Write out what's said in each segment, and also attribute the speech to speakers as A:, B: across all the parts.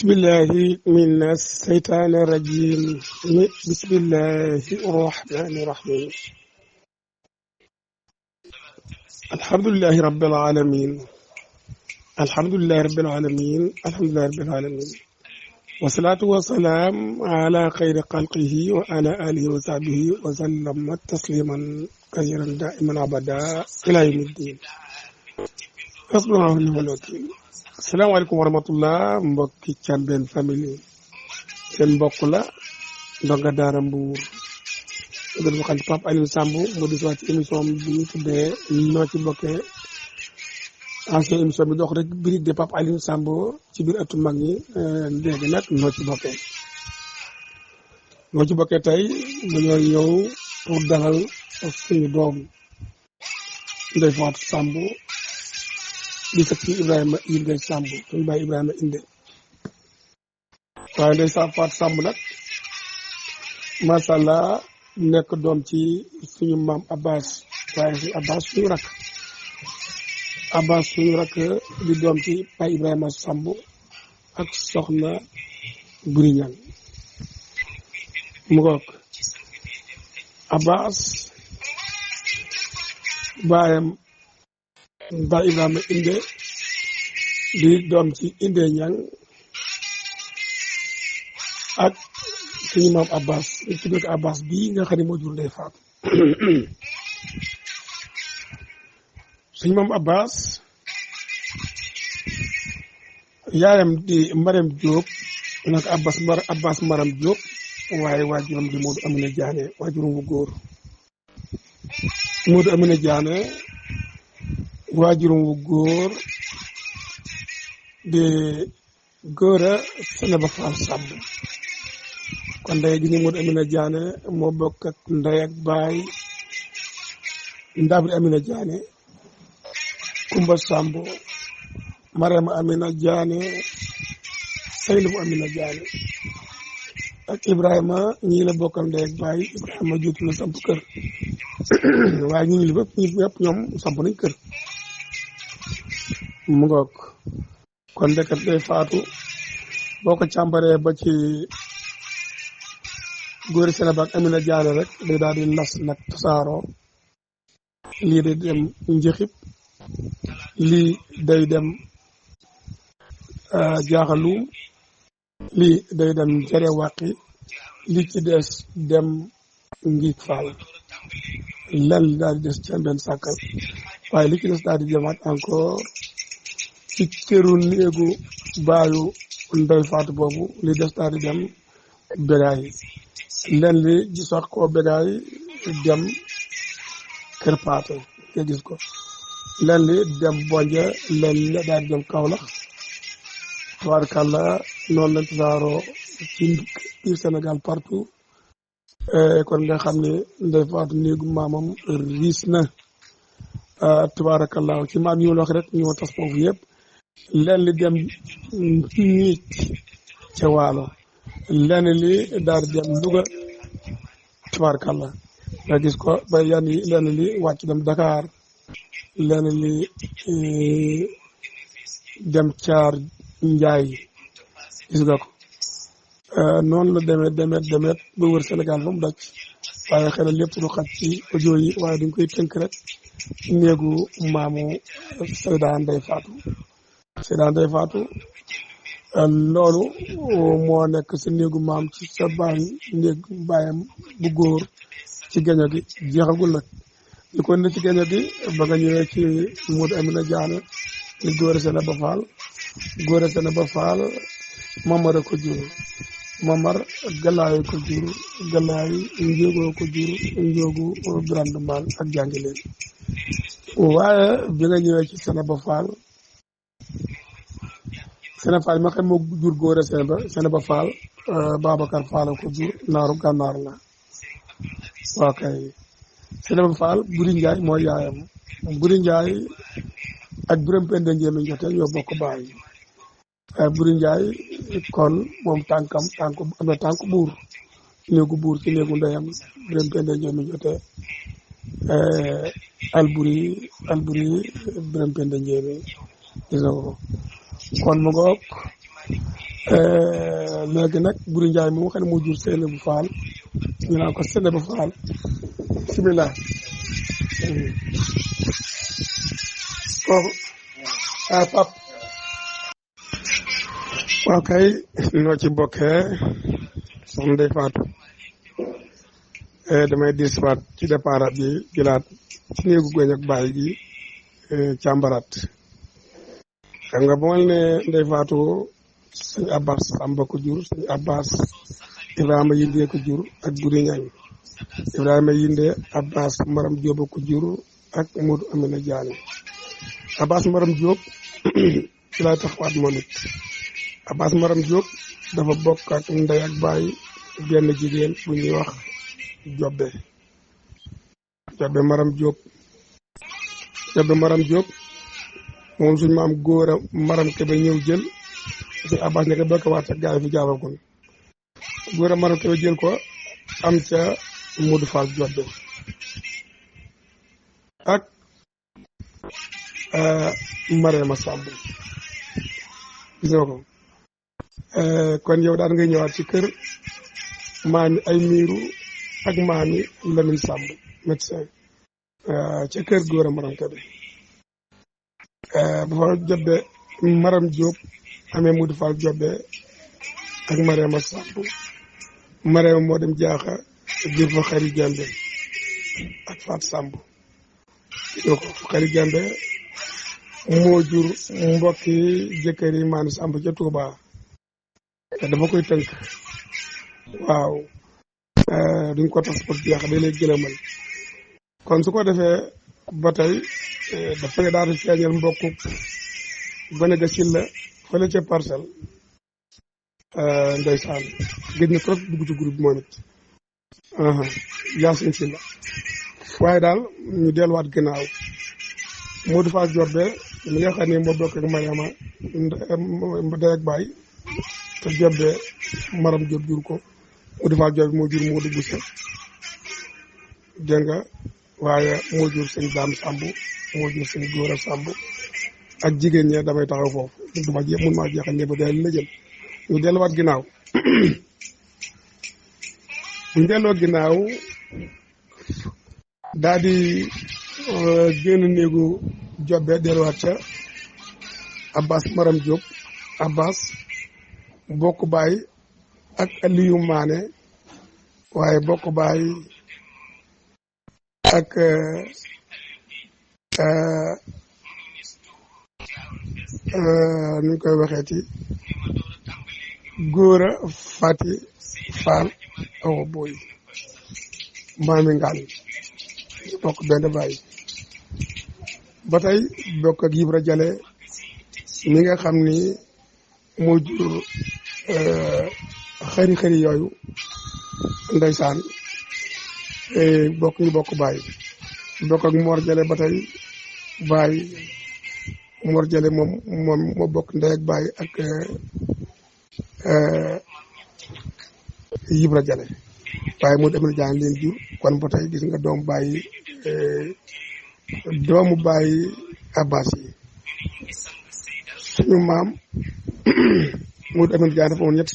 A: bismillah min as-saytaan ar-rajiim bismillahi ar-rahmaani ar-rahiim alhamdulillahi rabbil aalamiin alhamdulillahi rabbil aalamiin alhamdulillahi rabbil aalamiin wasalaatu wasalaam ala xayri xalqihi wa ala alihi wa sahbihi wa sallama tasliman kasiiran daa'iman abadan ilaa yawmi ddiin hasbunallahu wa ni'mal wakiil. asalaamaaleykum wa rahmatullah mbokki Thiamène famille seen mbokk la ndonga daara Mbour gën ko xam ci Pape Alioune Samb mu di ci émission bi ñu tuddee noo ci bokkee ancienne émission bi dox rek birig de Pape Alioune Samb ci biir ëttu mag ñi léegi nag noo ci bokkee tey dañoo ñëw pour dalal suñu doom Ndeye Fatou Samb di sëkk ci Ibrahima Inde Samb suñu baay Ibrahima Inde waaye Ndeye Fatou Samb nag macha allah nekk doom ci suñu maam Abbas waaye suñu Abbas suñu rakk di doom ci baay Ibrahima Samb ak soxna Buri Ñang mu ngoog Abbas baayam baay Ibrahima Inde di doom ci Inde Ñang ak suñu maam Abbas ñu tuddee ko Abbas bii nga xam ne moo jur Ndeye Fatou suñu maam Abbas yaayam di Maram Diop nag Abbas Maram Diop waaye waajuram di Modou Amina Diané waajuram wu góor Modou Amina Diané waajuram wu góor di Góora Seneba Fall Samb kon ndey gi ni Modou Amina Diané moo bokk ak ndey ak baay Ndabri Amina Diané Kumba Samb Marema Amina Diané Seynabu Amina Diané ak Ibrahima ñii la bokkal ndey ak baay Ibrahima juutu na samp kër waaye ñi li bépp ñoom samp nañ kër mu ngoog kon ndeket Ndeye Fatou boo ko càmbaree ba ci góori Sénégal ak Amina Diané rek day daal di nas nag tasaaroo lii day dem njëxib lii day dem jaaxaluum lii day dem jere wàqi lii ci des dem ngiig faal lan li daal di des Thiamène Sàkkal waaye li ci des daal di jamaat encore ci këru néegu baayu Ndeye Fatou boobu li des daal di dem bégaay len li gi sax koo bégaay dem kër paate nga gis ko len li dem bonja len li daal di dem Kaolack tabaarkàlla noonu lañ tasaaroo ci biir Sénégal partout kon nga xam ne Ndeye Fatou néegu maamam riis na tabaarkàlla ci maam yi wax rek ñoo tas foofu yëpp len li dem ñiic ca waalo lenn li daal di dem Louga tabaarkàlla nga gis ko ba yan yi lenn li wàcc dem Dakar lenn li dem Caar Njaay gis nga ko noonu la demet ba wër Sénégal ba mu daj waaye xëy na lépp lu xaj ci audio yi waaye dañ koy tënk rek néegu maamu Seyda Ndeye Fatou loolu moo nekk sa néegu maam ci sa baayam bu góor ci geño gi jeexagul nag li ko ne ci geño gi ba nga ñëwee ci Modou Amina Diané ni Góora Seneba Fall Mamar a ko jur Mamar Galaay ko jur Galaay Njóogoo ko jur Njóogu Birande Mbaan ak jàngi leen waaye bi nga ñëwee ci Seneba Fall ma xam moo jur Góora Seneba Fall Babacar Fall ko jur naaru gànnaar la waaw kay Seneba Fall Buri Njaay mooy yaayam Buri Njaay ak Biram Penda Njéeme Njote ñoo bokk baay Buri Njaay kon moom am na tànk buur néegu buur ci néegu ndeyam Biram Penda Njéeme Njote Alburi Biram Penda Njéeme gis nga ko kon mu ngoog léegi nag Buri Njaay moom xam ne moo jur Seyna bu Faal ñu naan ko Seyna bu Faal bisimilah kooku pap waaw kay noo ci bokkee soxna Ndeye Fatou damay diswaat ci départ bi jëlaat ci néegu goñ ak bàyyi gi càmbaraat xam nga bu ma ne Ndeye Fatou sëñ Abbas Samba ko jur sëñ Abbas Ibrahima Yinde ko jur ak Buri Ñaŋ Ibrahima Yinde Abbas Maram Diop ko jur ak Modou Amina Diané Abbas Maram Diop ci laay taxawaat moom it Abbas Maram Diop dafa bokk ak ndey ak baay benn jigéen bu ñuy wax Jobbe Maram Diop moom suñu maam góor a Maram Kebe ñëw jël si Abbas ne ko bokk waat ak gaay fi jaabagul góor a Maram Kebe jël ko am ca Modou Fall Jobbe ak Marema Samb gis nga ko kon yow daan ngay ñëwaat ci kër maami ay miiru ak maami Lamine Samb médecin ca kër góor a Maram Kebe ba fa Jobbe Maram Diop amee Modou Fall Jobbe ak Marema Samb Marema moo dem jaaxa jur fa Xari Jambe ak Faat Samb yoo ko Xari Jambe moo jur mbokki jëkkër yi maani Samb ca Touba te dafa koy tënk waaw duñ ko tas pour jeex da lay gëlëmal kon su ko defee ba tey dafay daal di feeñal mbokku gone ga sil la fële ca Parcelles ndeysaan gëj na trop dugg ci groupe bi moom it Yaasin si la waaye daal ñu delluwaat ginnaaw Modou Fall Jobbe mi nga xam ne moo bokk ak Mariama ndey ak baay te Jobbe Maram Diop jur ko Modou Fall Jobbe moo jur Modou Boussa dégg nga waaye moo jur sëñ Dame Samb moo jur sëñ Góora Samb ak jigéen ñe damay taxaw foofu duma mun maa jeexal ñëpp day la jël ñu delluwaat ginnaaw buñ delloo ginnaaw daal di génn néegu Jobbe delluwaat ca Abbas Maram Diop Abbas bokk baay ak Aliou Mané waaye bokk baay ak nu ñu koy waxeeti Góora Fati Fall awa booy maami ngaan bokk benn baay ba tey bokk ak Ibra Jale mi nga xam ni moo jur xëri yooyu ndeysaan bokk ñu bokk baay bokk ak Mor Jale ba tey baay Mor Jale moom moo bokk ndey ak baay ak Ibra Jale waaye moo dem na jaan leen jur kon ba tey gis nga doomu baay Abbas yi suñu maam mu dem na jaan dafa woon ñetti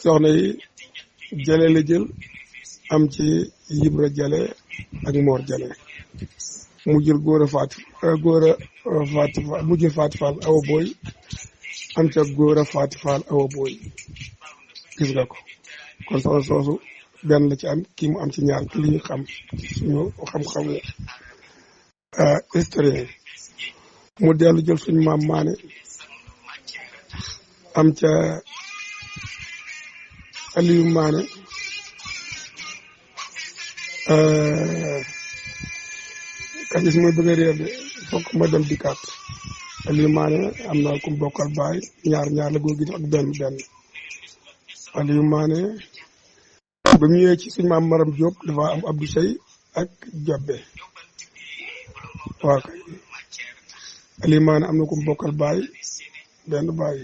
A: soxna yi Jale la jël am ci Ibra Jale ak Mor Jale mu jël Góora Faati mu jël Faati Fall awa booy am ca Góora Faati Fall awa booy gis nga ko kon soxna soosu benn la ci am kii mu am ci ñaar ki li ñu xam suñu xam-xamu historien mu dellu jël suñu maam Maane am ca Aliou Maane ka gis mooy bëgg a réer de fokk ma dem dikkaat Aliou Maane am na ku bokkal baay ñaar la góor gi ak benn Aliou Maane ba mu ñëwee ci suñu maam Maram Diop dafa am Abdou Sey ak Jobbe waaw kay Aliou Maane am na ku bokkal baay benn baay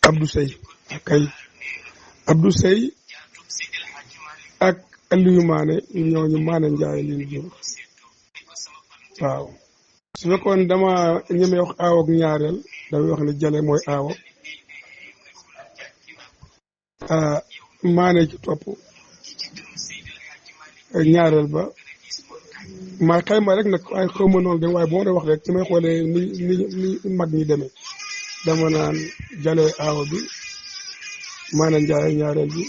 A: Abdou Sey ak kay Abdou Sey ak Aliou Maane ñooñu Maane Njaay leen jur waaw su fekkoon dama ñeme wax aaw ak ñaareel dafay wax ne jale mooy aawo maane ci topp ñaareel ba maa xayma rek nag waaye xaw ma noonu de waaye bu ma doon wax rek ci may xoolee ni mag ñi demee dama naan jale aawo bi maane njaay ñaareel bi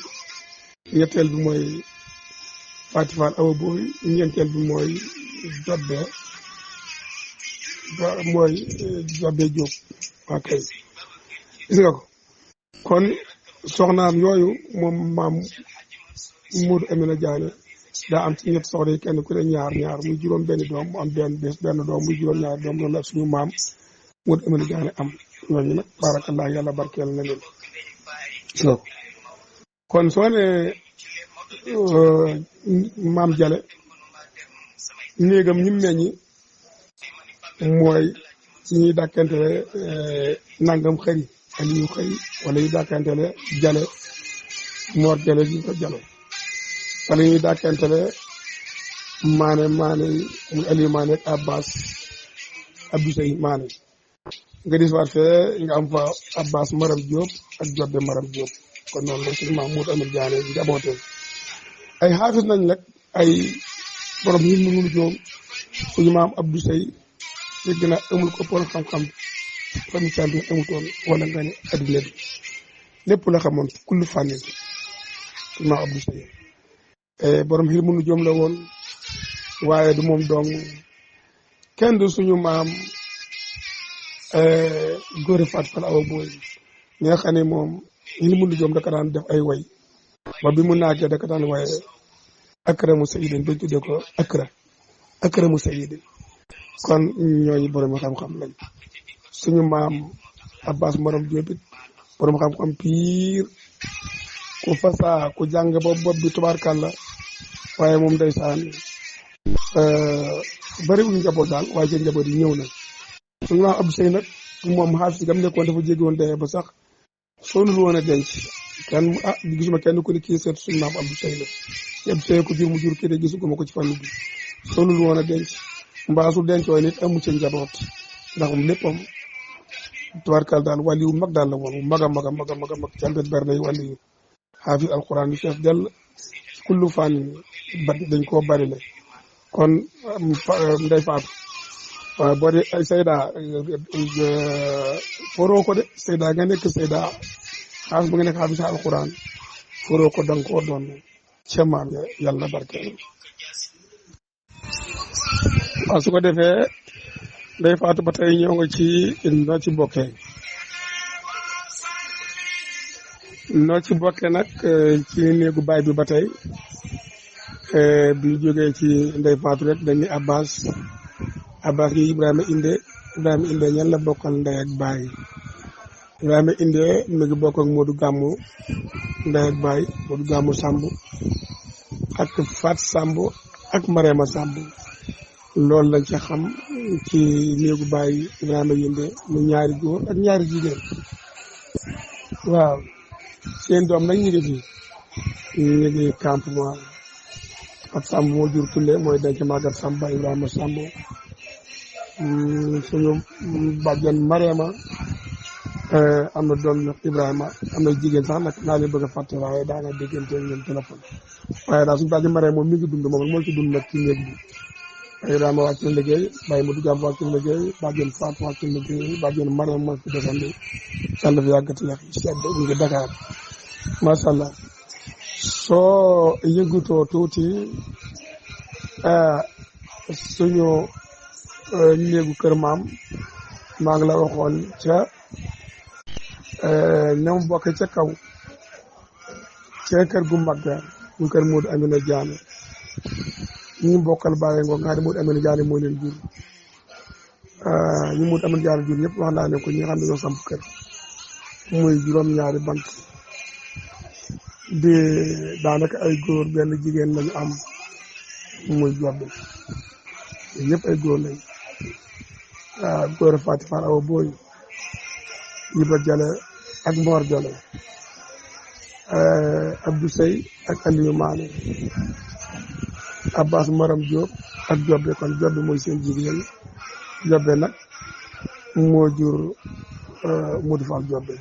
A: ñetteel bi mooy Fatifal awa booy ñeenteel bi mooy jobbe Jóob waa kay gis nga ko kon soxnaam yooyu moom maam Moodu Amina Jaane daa am ci ñett soxna yi kenn ku ne ñaar muy juróom benn doom mu am benn doom muy juróom ñaari doom loolu la suñu maam Moodu Amina Jaane am ñooñu nag barakallah yàlla barkeel na leen so kon soo ne maam Jale néegam ñi meññi mooy ñuy dàkkantele nangam xëri Aliou xëri wala ñuy dàkkantele Jale Mor Jale gi ko Jale wala ñuy dàkkantele maane muy Aliou maane ak Abbas Abdou Sey maane nga dis waat fee nga am fa Abbas Maram Diop ak Jobbe Maram Diop kon noonu la suñu maam Moodu Amina Jaane njabootee ay xaafis nañ nag ay borom yi mu joom suñu maam Abdou Sey dégg na amul ko pon xam-xam fami càmbi amutoon wala nga ne adduna bi lépp la xamoon kullu fànni suñu maam Abdou Sey borom xil mënu joom la woon waaye du moom dong kenn du suñu maam góori faat fal awa booy ñi nga xam ne moom xil mënu joom da ko daan def ay way ba bi mu naagee da ko daan waaye akramu sayidin dañ tuddee ko akramu sayidin kon ñooñu borom xam-xam lañ suñu maam Abbas Maram Diop it borom xam-xam piir ku fasaa ku jàng ba bopp bi tubaarkàlla waaye moom ndeysaan bari wuñ njaboot daal waaye seen njaboot yi ñëw na suñu maam Abdou Sey nag moom xaafis gam nekkoon dafa jéggi woon dayee ba sax soonul woon a denc kenn gisuma kenn ku ne kii seet suñu maam Abdou Sey la Abdou Sey ko jur mu jur kii de gisuguma ko ci famille bi soonul woon a denc mbaa su dencooy nit amu ci njaboot ndax léppam tubaarkal daal wàlli wu mag daal la woon mag a mag cambet berne yi wàlli yu xaafis alquran yu fees dell ci kullu fànn bat dañ koo bari le kon nday faatu waaw boo de Seyda foroo ko de Seyda nga nekk Seyda xaafis bu nga nekk xaafis alquran foroo ko danga koo doon ca maam yàlla barkeel waaw su ko defee day faatu ba tey ñëw nga ci noo ci bokkee nag ci néegu baay bi ba tey bi jógee ci ndey faatu rek dañuy Abbas gi Ibrahima inde ñan la bokkal ndey ak baay Ibrahima inde mi ngi bokk ak Modou Gàmmu ndey ak baay Modou Gàmmu Samb ak Fat Samb ak Marema Samb loolu lañ ca xam ci néegu baay Ibrahima yinde mu ñaari góor ak ñaari jigéen waaw seen doom nag ñu ngi fi ñu ngi campement Fat Samb moo jur Tulle mooy denc Magat Samb Ibrahima Samb suñu bàjjen Marema am na doom nag Ibrahima am na jigéen sax nag naa leen bëgg a fàtte waaye daana déggante ñoom téléphone waaye daal suñu bàjjen Marema moom mi ngi dund moom moo ci dund nag ci néeg bi Ibrahima wàcc na liggéey Baye Modou Gàmmu wàcc na liggéey bàjjen Fatou wàcc na liggéey bàjjen Marema moo fi desandi yàlla fi yàggati yax sedd ñu ngi Dakar macha allah soo yëngutoo tuuti suñu néegu kër maam maa ngi la waxoon ca ñoom bokk ca kaw ca kër gu mag mu kër Moodu Amina Jaane ñu bokkal bàyyi ngoo nga xam ne Moodu Amina Jaane moo leen jur ñu Moodu Amina Jaane jur ñëpp wax naa ne ko ñi nga xam ne ñoo samp kër muy juróom-ñaari bant di daanaka ay góor benn jigéen lañu am muy Jobbe ñëpp ay góor lañ góor Faati Faal Awa Booy Yiba Jale ak Mor Jale Abdou Sey ak Aliou Maane Abbas Maram Diop ak Jobbe kon Jobbe mooy seen jigéen Jobbe nag moo jur Modou Fall Jobbe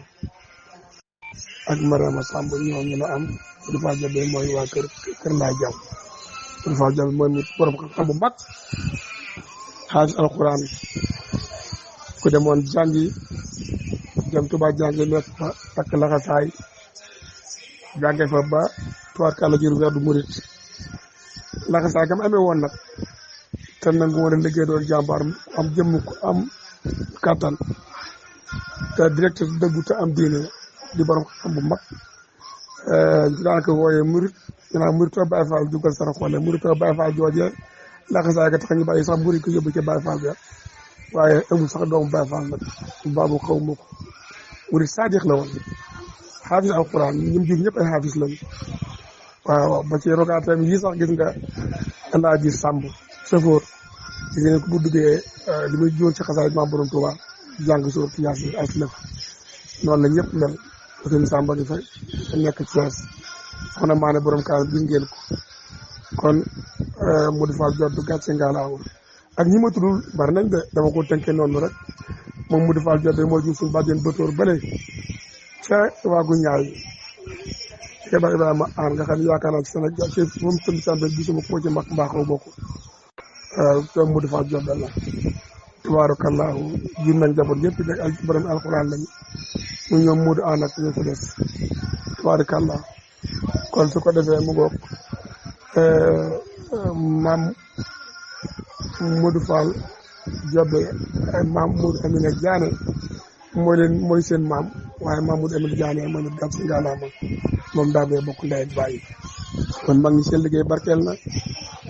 A: ak Mariama Samb ñoo ñu la am Modou Fall Jobbe mooy waa kër Ndaa Jaw Modou Fall Jobbe mooy nit borom xam bu mag xaafis alquran ku demoon jàngi dem Tuuba jàngi nekk fa takk laxasaay jànge fa ba tubaarkàlla jur weer du murit laxasaay gam amee woon nag te nangu woon a liggéey doon jàmbaar am jëmm ku am kàttan te directeur dëggu te am diine di borom xam bu mag ñu daan ko wooyee murit ñu naan muritoo Baye Fall jugal sara xoole muritoo Baye Fall joojee laxasaay ga tax ñu bàyyi sax murit ko yóbbu ca Baye Fall ga waaye amul sax doomu Baye Fall nag baabu xaw ma ko murit saadix la woon xaafis alquran ñum jur ñëpp ay xaafis lañu waaw ba ci rogaatam yi sax gis nga Alaaji Samb safoor gis nga ko bu duggee li muy jóor ci xasaay maam borom Tuuba jàng surat Yaasin aslëf noonu la ñëpp mel seen Samba di fay nekk Thiès soxna maane borom kaal gis ngeen ko kon Modou Fall Jobbe gàcce ngaalaaw ak ñi ma tuddul bari nañ de dama ko tënkee noonu rek moom Modou Fall Jobbe moo jur suñu bàjjen bëtóor bële ca waagu ñaay Keba Ibrahima aan nga xam ne yaakaar naa ci Sénégal ci moom tamit Sambel gisuma ko ci mag mbaaxoo bokk te Modou Fall Jobbe la tabaarakallaahu jur nañ jaboot yëpp nag ay borom alxuraan lañu mu ñoom Modou aan ak ñoo fa des tabaarakallaahu kon su ko defee mu ngoog maam Modou Fall Jobbe maam Modou Amina Diané mooy seen maam waaye maam Modou Amina Diané moom it gàtt si ngaalaama moom daa bee bokk ndey ak bàyyi kon mag ñi seen liggéey barkeel na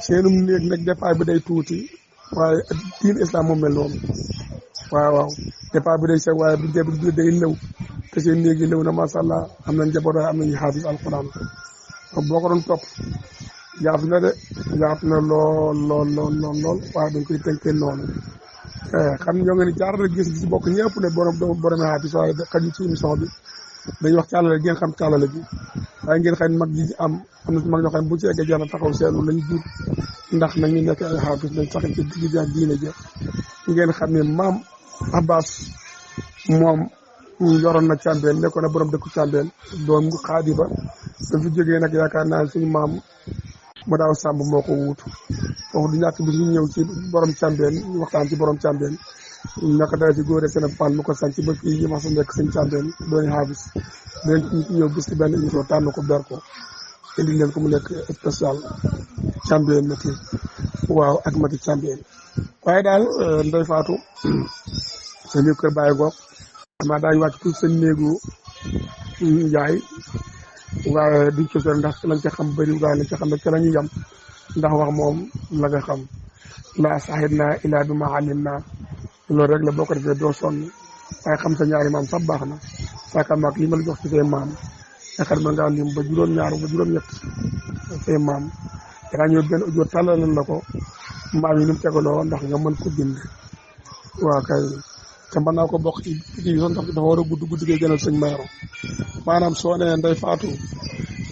A: seenum néeg nag départ bi day tuuti waaye diin islam moom mel noonu waaw départ bi day sew waaye bu dee bi day lëw te seen néeg yi lëw na macha allah am nañ njaboot waaye am nañu xaafis alquran boo ko doon topp yaatu na de yaatu na lool waaye dañ koy tënkee noonu xam ñoo ngi ni jaar rek gis ci bokk ñëpp ne borom xaafis waaye xaju ci émission bi dañuy wax càllale ngeen xam càllale bi waaye ngeen xam mag ji am na ci mag ñoo xam ne bu ci eggee jar na taxaw seetlu lañ jur ndax nag ñu nekk ay xaafis nañ sax ci digg ak diine ja ngeen xam ne maam Abbas moom yoroon na Càmbeen nekkoon na borom dëkku Càmbeen doom xaadi ba dañ fi jógee nag yaakaar naa suñu maam mu daaw Sàmb moo ko wuutu foofu du ñàkk bi ñu ñëw ci borom Càmbeen ñu waxtaan ci borom Càmbeen naka dara ci góor seen pan mu ko sanc ba fii ñu wax sa nekk sëñ Càmbeen dooni xaafis dinañ ñëw gis ci benn émission tànn ko ber ko indi leen ko mu nekk spécial Càmbeen mati waaw ak mati Càmbeen waaye daal Ndey Faatu sa néeg kër bàyyi goog maa daañu wàcc tuuti seen néegu njaay waaye duñ ko sori ndax lañ ca xam bëri waaye lañ ca xam ne ca la ñu yem ndax wax moom la nga xam la sahid naa ilaa bi ma alim naa loolu rek la boo ko defee doo sonn waaye xam sa ñaari maam sax baax na saaka maag li ma la jox ci say maam yaakaar ma ngaa lim ba juróom-ñaar ba juróom-ñett say maam dangaa ñëw benn audio tàllalal la ko maam yi ni mu tegaloo ndax nga mën ko bind waaw kay te mën naa ko bokk ci kii bi sax ndax dafa war a gudd guddi gay gënal sëñ Mayoro maanaam soo nee Ndey Faatu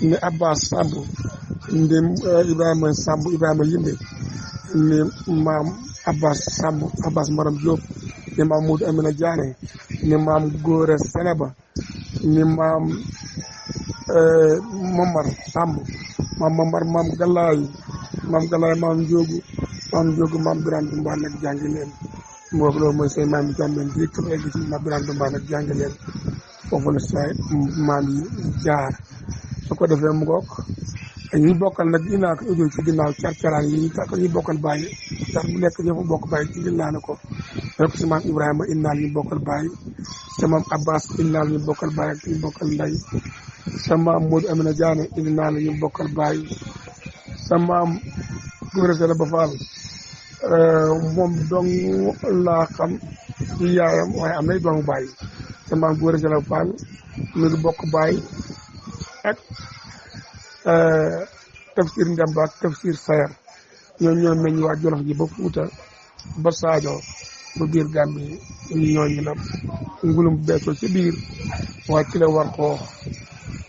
A: ne Abbas Samb ne Ibrahima Samb Ibrahima Yinde ne maam Abbas Samb Abbas Maram Diop ne maam Modou Amina Diané ne maam Góora Seneba ne maam Momar Samb maam Momar maam Galaay maam Njóogu maam Birane Dumba nag jàngi leen moo loolu mooy say maam yi Càmbeen direct fa egg ci maam Birane Dumba nag jàngi leen foofu la say maam yi jaar su ko defee mu ngoog ñuy bokkal nag dinaa ko audio ci ginnaaw carcaraan yi ñu bokkal bàyyi car bu nekk ñoo fa bokk bàyyi ci ginnaaw ne ko rek si maam Ibrahima innaal ñu bokkal bàyyi sa maam Abbas innaal ñu bokkal bàyyi ak ñu bokkal ndey sa maam Modou Amina Diané innaal ñu bokkal bàyyi sa maam Góora Sele Ba Fall moom dong laa xam ci yaayam waaye am nay doomu bàyyi sa maam Góora Sele Ba Fall ñu ngi bokk bàyyi ak tafsir Ndemba ak tafsir Sayar ñoo meññ waa Jolof ji ba Fuuta ba Saajo ba biir Gàmbi ñooñu la ngulum beeso ci biir waa ci la war xoox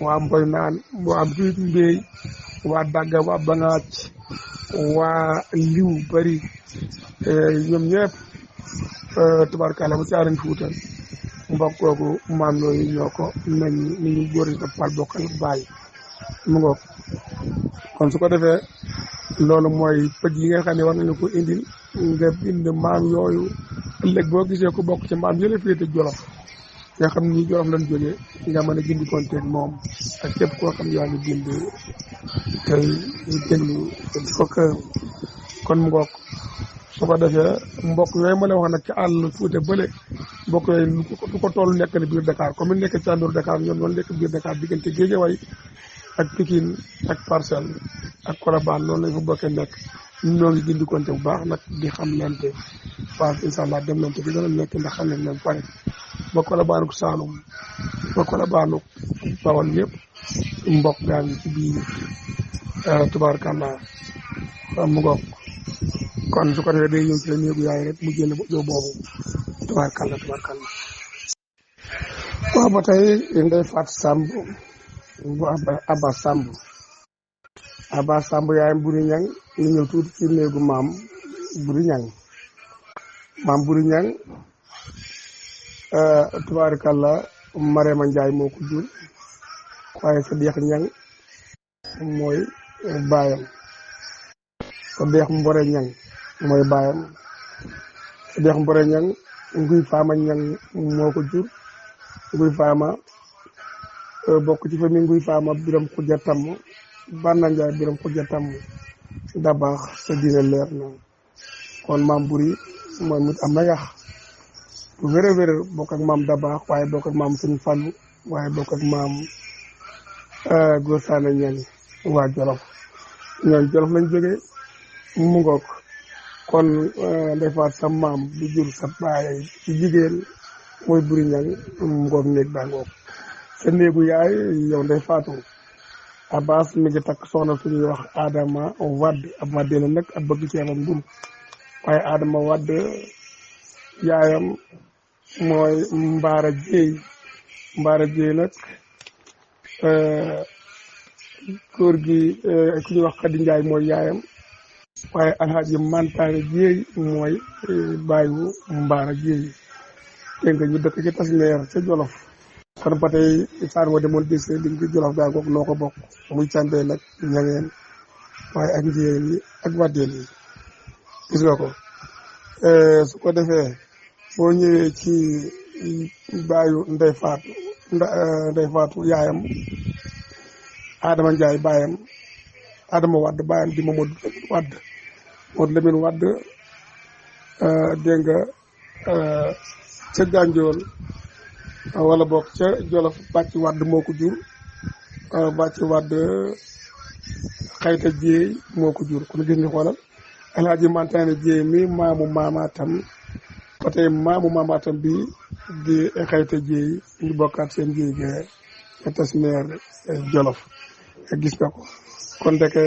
A: waa mboy naan waa biit mbéy waa dagga waa bangaaj waa liw bari ñoom ñëpp tubaarkàlla ba caarañ Fuuta mbokk googu maam yooyu ñoo ko meññ ni ñu góor yi toppal bokkal bàyyi mu ngoog kon su ko defee loolu mooy pëj yi nga xam ne war nañu ko indil nga bind maam yooyu ëllëg boo gisee ko bokk ci maam yële féete Jolof nga xam ni Jolof lañ jógee nga mën a gindi konteeg moom ak képp koo xam yaa ngi bind tey déglu di ko kër kon mu ngoog su ko defee mbokk yooyu ma la wax nag ci àll Fuuta bële mbokk yooyu lu ko toll nekk ne biir Dakar comme ni nekk ci àndoor Dakar ñoom noonu nekk biir Dakar diggante Guédiawaye ak Pikine ak Parcelles ak Colobane noonu lañ fa bokkee nekk ñun ñoo ngi gindi konte bu baax nag di xam lente waaw incha allah dem lente bi dana nekk ndax xam nañ leen pare ba Colobane ak Saloum ba Colobane ak Bawol yëpp mbokk gaa ngi ci biir tubaarkàlla mu ngoog kon su ko defee day ñëw ci la néegu yaay rek mu jël yow boobu tubaarkàlla waaw ba tey Ndeye Fatou Samb bu Abba Samb yaayam Buri Ñang ñu ñëw tuuti ci néegu maam Buri Ñang tubaarkàlla Marema Njaay moo ko jur waaye Sadeex Ñang mooy baayam Sadeex Mbore Ñang mooy baayam Sadeex Mbore Ñang Nguy Faama Ñang moo ko jur Nguy Faama bokk ci famille Nguy Faama Biram Xuja Tamm Banna Njaay Biram Xuja Tamm Dabaax sa diine leer na kon maam Buri mooy mut am na yax bu wér bokk ak maam Dabaax waaye bokk ak maam Sëñ Fallu waaye bokk ak maam Góor Saane Ñang waa Jolof ñoom Jolof lañ jógee mu ngoog kon Ndeye Fatou sa maam bu jur sa baay ci jigéen mooy Buri Ñang mu ngoog néeg baa ngoog sa néegu yaay yow Ndeye Fatou Abbas mi ngi takk soxna suñuy wax Adama Wade ab Wade la nag ab bëgg ceebam dum waaye Adama Wade yaayam mooy Mbaara Jéey nag góor gi ku ñuy wax Xadi Njaay mooy yaayam waaye Alxaaji Mantaane Jéey mooy baayu Mbaara Jéey dégg nga ñu dëkk ci Tasneer ca Jolof kon ba tey saan wa demoon gis liñ ci Jolof gaa goog noo ko bokk muy càmbee nag ñangeen waaye ak njéen yi ak waddeen yi gis nga ko su ko defee boo ñëwee ci baayu Ndeye Fatou yaayam Adama Njaay baayam Adama Wade baayam di Mamadou Lamine Wade dégg nga ca Gànjool wala bokk ca Jolof Bàcc Wade moo ko jur Bàcc Wade Xayta Jéey moo ko jur kon gis nga xoolal Alaaji Mantaane Jéey mi maamu maamaatam ba tey maamu maamaatam bi di Xayta Jéey ñu bokkaat seen jéey ga Tasneer Jolof gis nga ko kon ndeke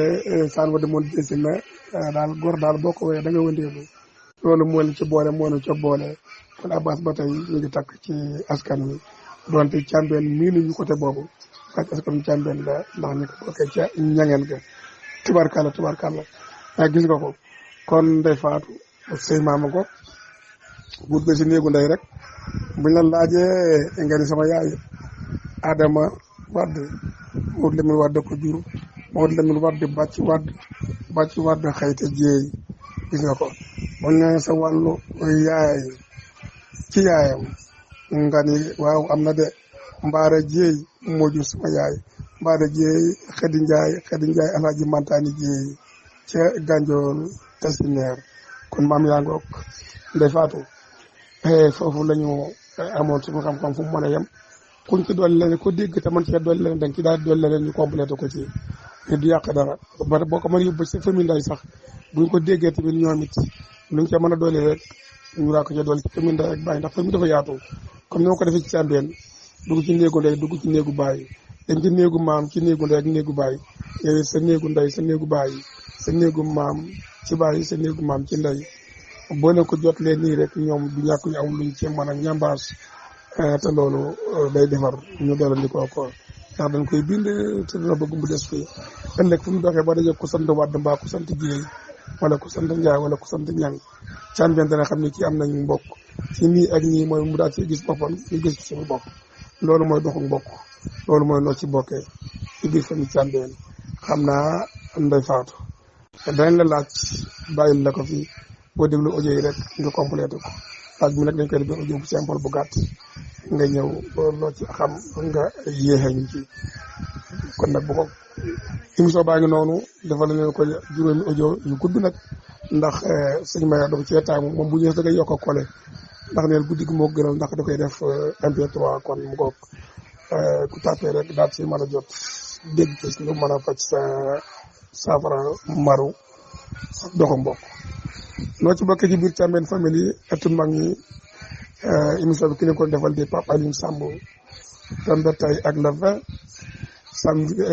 A: saan wa demoon gisi na daal góor daal boo ko wéyee da nga wëndeelu loolu moo ñu ci boole moo ñu ca boole kon Abbas ba tey ñu ngi takk ci askan wi donte càmbeen mii nuñu côté boobu ak askan wi càmbeen la ndax ñu ko bokkee ca ñangeen ga tubarkalla gis nga ko kon Ndeye Fatou sëy maama ko buut ba si néegu ndey rek buñ la laajee nga ni sama yaay Adama Wade Maodo Lamine Wade ko jur Maodo Lamine Wade Bàcc Wade Xayta Jéey gis nga ko buñ ne sa wàllu yaay ci yaayam nga ni waaw am na de Mbaara Jéey moo jur sama yaay Mbaara Jéey Xadi Njaay Alaaji Mantaani Jéey ca Gànjool Tasneer kon maam yaa ngoog Ndeye Fatou foofu la ñu amoon suñu xam-xam fu mu mën a yem kuñ ci dolli leen ko dégg te man cee dolli leen dañ ci daal dolli leen ñu complété ko ci te du yàq dara ba boo ko mën a yóbbu sa famille nday sax buñ ko déggee tamit ñoom it luñ ca mën a dolli rek ñu raa ko ca dolli ci famille nday ak bàyyi ndax famille dafa yaatu comme ni ma ko defee ci Càmbeen dugg ci néegu ndey dugg ci néegu bàyyi dem ci néegu maam ci néegu ndey ak néegu bàyyi yow sa néegu ndey sa néegu bàyyi sa néegu maam ci bàyyi sa néegu maam ci ndey boo leen ko jot leen nii rek ñoom du ñàkk ñu am luñ ci mën a ñambaas te loolu day defar ñu doolandi ko ndax dañ koy bind te dina bëgg mu des fii ëllëg fu mu doxee ba daje ko sant Wàdd mbaa ko sant Jéey wala ku sant Njaay wala ku sant Ñang Cambérène dana xam ne kii am nañu mbokk ci nii ak nii mooy mu daal ci gis boppam ñu gis ci suñu bopp loolu mooy doxu mbokk loolu mooy noo ci bokkee ci biir famille Cambérène xam naa Ndeye Fatou danañ la laaj bàyyil la ko fi boo déglu audio yi rek nga complété ko laaj bi nag dañ koy def audio bu simple bu gàtt nga ñëw loo ci xam nga yéexee ñu ci kon nag bu ko émission baa ngi noonu dafa la leen ko juróomi audio yu gudd nag ndax sëñ Mayor dafa ci taamu moom bu ñëwee da ngay yokk a collé ndax neen guddi gi moo gënal ndax da koy def MP3 kon mu ngoog ku tàppee rek daal ci mën a jot dégg ci lu mën a faj sa saafara maru doxu mbokk noo ci bokkee ci biir Cambérène famille ëttu mag ñi émission bi ki leen ko defal di Pape Alioune Samb tombe tey ak le 20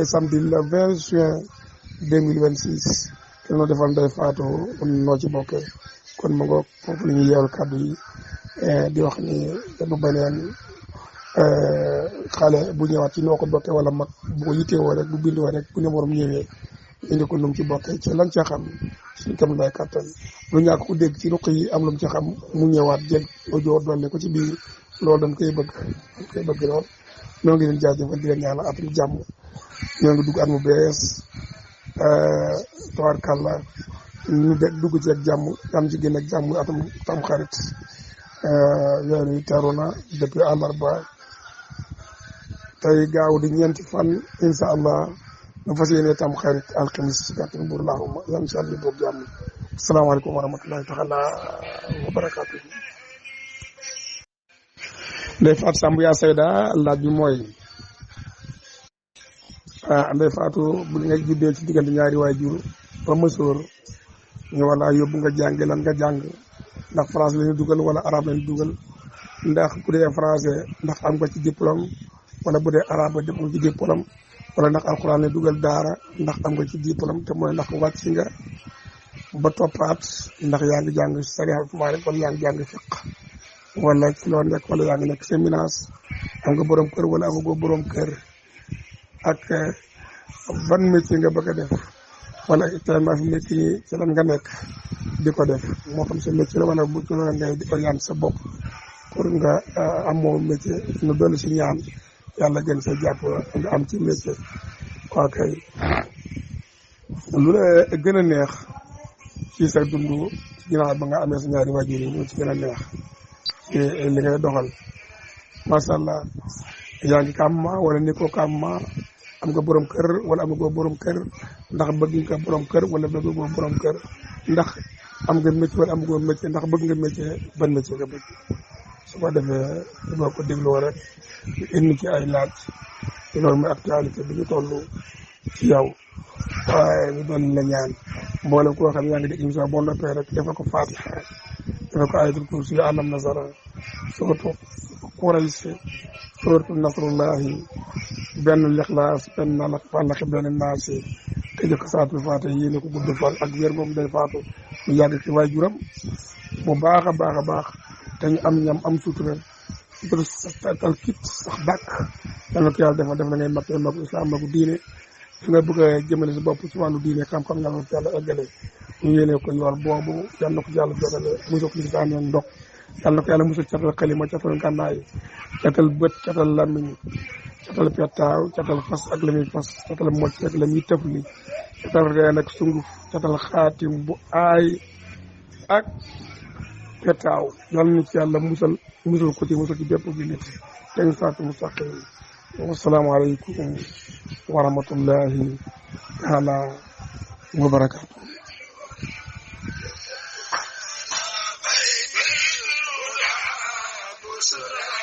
A: samedi le 20 juin 2026 te noo defal Ndeye Fatou noo ci bokkee kon mu ngoog foofu la ñuy yeewal kàddu yi di wax ni bu beneen xale bu ñëwaat ci noo ko bokkee wala mag bu ko yitteewoo rek bu bindoo rek bu numéro ñëwee indi ko lu mu ci bokkee ci lan ca xam suñ kam lay kàttan lu ñàkk ku dégg ci ruq yi am lu mu ci xam mu ñëwaat jël audio dolli ko ci biir loolu dañ koy bëgg lool ñoo ngi leen jaajëfal di leen ñaanal atum jàmm ñoo ngi dugg at mu bees tawarkàlla ñu dugg ci ak jàmm am ci gën ak jàmm atum tam xarit weer wi teru na depuis àllarba tey gaaw di ñeenti fan insha allah na fas yéene tam xarit alxamis ci kàttan buur laahuma yam ci àll boobu jàmm asalaamaaleykum wa rahmatullahi taala wa barakaatu. Ndeye Fatou Samb yaa sayda laaj bi mooy Ndeye Fatou bu nga juddee ci diggante ñaari waajur ba mësoor ñu wala yóbbu nga jànge lan nga jàng ndax français la ñu dugal wala arabe la ñu dugal ndax bu dee français ndax am nga ci diplôme wala bu dee arabe def nga ci diplôme wala ndax alxuraan la dugal daara ndax am nga ci diplôme te mooy ndax wàcc nga ba toppaat ndax yaa ngi jàng sariya tubaab wala yaa ngi jàng fiq wala ci loo nekk wala yaa ngi nekk séminaire am nga borom kër wala amagoo borom kër ak ban métier nga bëgg a def wala actuellement fi nekk nii ci lan nga nekk di ko def moo xam sa métier la wala bu ci loolu ngay di orienté sa bopp pour nga amoo métier nu dolli si ñaan yàlla gën sa jàpp nga am ci métier. waa kay lu la gën a neex ci sa dund ginnaaw ba nga amee sa ñaari waajur yi lu ci gën a neex ci li ngay doxal macha allah yaa ngi kàmma wala ni ko kàmma am nga borom kër wala am nga borom kër ndax bëgg nga borom kër wala bëgg nga borom kër ndax am nga métier wala am nga métier ndax bëgg nga métier ban métier nga bëgg su ko defee boo ko dégloo rek ñu indi ci ay laaj loolu mooy actualité bi ñu toll ci yow waaye ñu doon la ñaan mboolem koo xam yaa ngi dégg émission boo noppee rek defal ko Fatiha defal ko ayatul kursi yu alam nasara surtout Quraysh surtout nasrullahi benn lixlaas benn nalak fàllaxi benn naasi te jëkk saatul faate yéene ko gudd fan ak wér moom day faatu mu yàgg ci waajuram bu baax a baax a baax te ñu am ñam am sutura tal kit sax dàkk yal na ko yàlla defal def la ngay mag magu islam magu diine fi nga bëgg a jëmale si bopp ci wàllu diine xam-xam yàlla na ko yàlla eggale ñu yéene ko yool boobu yal na ko yàlla jotale musal ko ci daaneen ndox yal na ko yàlla musal catal xalima catal ngànnaay catal bët catal làmmiñ catal pettaaw catal fas ak la muy fas catal mocc ak la muy tëfli catal reen ak sunguf catal xaatim bu aay ak pettaaw yal na ci yàlla musal ko ci musal ci bépp bi nit dañ saatu mustaqim wasalaamaaleykum wa rahmatullahi taala wa barakaatu.
B: Sura